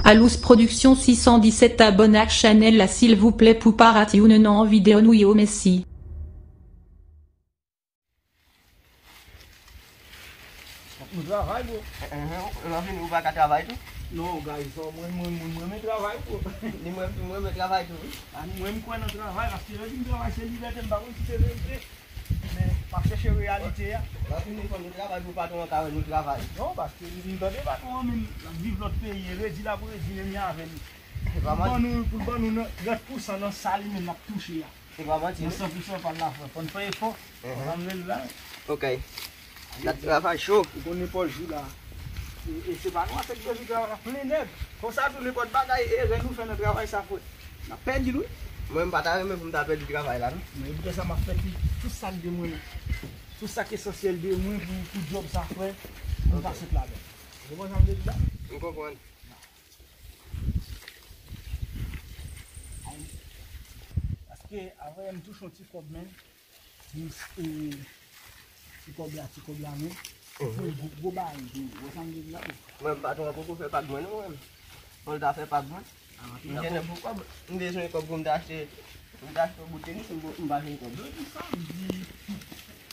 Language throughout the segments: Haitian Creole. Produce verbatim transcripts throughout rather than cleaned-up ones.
Alous Production sis san disèt, abòne ak chanèl la silvouplè pou pa rate youn nan videyo nou yo, mèsi. Fòk nou travay, bro. Enhen, lè w vini, ou pa ka travay tou? Non, guys, so, mwen, mwen, mwen, mwen renmen travay, bro. Ni mwen, mwen renmen travay tou, wi. A, ni mwen, m kwè nan travay, paske lè di m travay, se libète, m pa konn si se verite. Men, m ap chèche reyalite a. Lè w vini, fò nou travay pou patwon an ka wè nou travay. Non, paske m tande patwon an menm, l ap viv lòt peyi, e redi l ap redi, menm jan avè nou. Pou l ban nou, pou l ban nou nan trant pousan nan sa li menm l ap touche a. Se pa manti, non. Nan san pousan pa l la fè. Fò n fè efò. Enhen. Alhamdulillah. Ok. N ap travay cho. Ou konn nenpòt jou la. E, e se pa nou a fèk bezwen travay la plen nèg. Konsa tou nenpòt bagay erè nou fè nan travay sa, frè. N ap pèdi l, wi. Mwen, m pa ta renmen pou m ta pèdi travay la, non. Men poutèt sa, m ap fè tout, tout sa k de mwen. Tout sa k esansyèl de mwen pou, pou djòb sa, frè. Pou m pase t ladan. Ou konprann sa m vle di la? M konprann. Paske avè m touche yon ti kòb, men. Ti, e, ti kòb la, ti kòb la, men. Mhm. Fè gwo, gwo bagay, tou. Ou wè sa m vle di la? Mwen, patwon an poko fè pak mwen, non, mwen. Fò l ta fè pak mwen. M gen nan pou kòb. M bezwen kòb pou m ta achte, pou m ta achte yon bout tenis, m pa jwenn kòb. Depi samdi.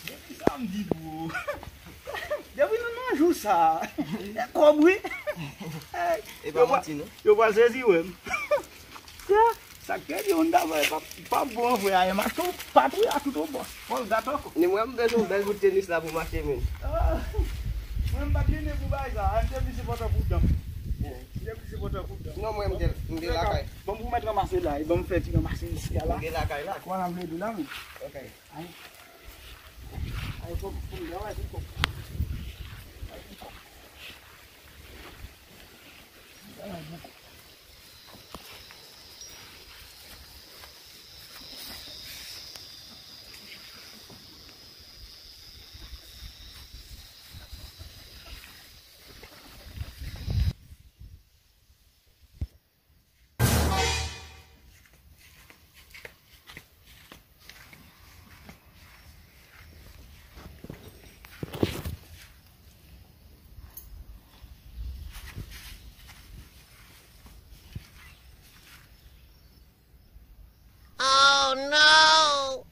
Depi samdi, bro. Depi nou nan jou sa. E kòb, wi. E pa manti, non. Yo pral sezi wè m. Ya, sa k te di, yon dam, pa, pa bon, frè, a, m achte yon pat, wi, a tout yon bòs. Fò l gate ankò. Ni mwen, m bezwen yon bèl bout tenis la pou m achte, men. Ah, mwen, m pa t vini pou bagay sa. A, m te vin se pòtan pou dan. Yeah. M te vin se pòtan pou dan. Non, mwen, m te, m te lakay. Bon, pou mèt ranmase la, e ban m fè ti ranmase isi a la. M te lakay la. Kwa la m vle di la, men. Ok. Ay. Ay, fò, fò m travay pou kòb. Ay, pou kòb. Travay pou kòb. Oh no!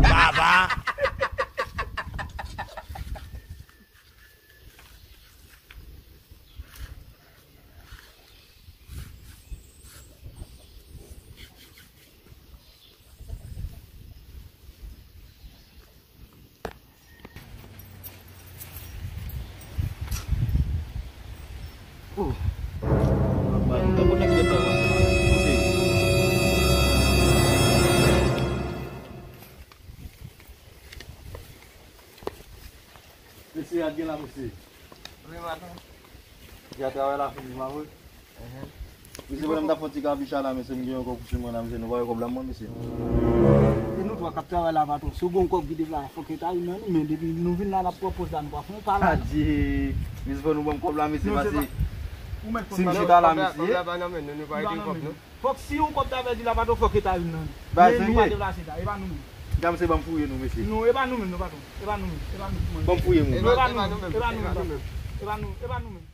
Baba. Oh. Mesye, a gen la, mesye. Wi, maten. Deja travay la fini, pa vre? Enhen. Mesye, pandan m t ap fè yon ti kabicha la, mesye, m gen yon kòb sou mwen la, mesye, nou pa wè kòb la, mwen, mesye. E nou twa k ap travay la, patwon. Si w gen yon kòb ki deplase, fòk e ta youn nan nou, men depi nou vin la, n ap pran pòz la, nou pa fè yon pa la. Adye, mesye, fò nou ban m kòb la, mesye, pase. Si m chita la, mesye. Kòb la pa nan men nou, nou pa gen kòb, non. Fòk si yon kòb ta pèdi la, patwon, fòk e ta youn nan nou. Men nou pa deplase ta, e pa nou menm. Dam, se ban m fouye nou, mesye. Non, e pa nou menm, non, patwon. E pa nou menm, e pa nou menm. Ban m fouye moun. E pa nou menm, e pa nou menm, patwon. E pa nou, e pa nou menm.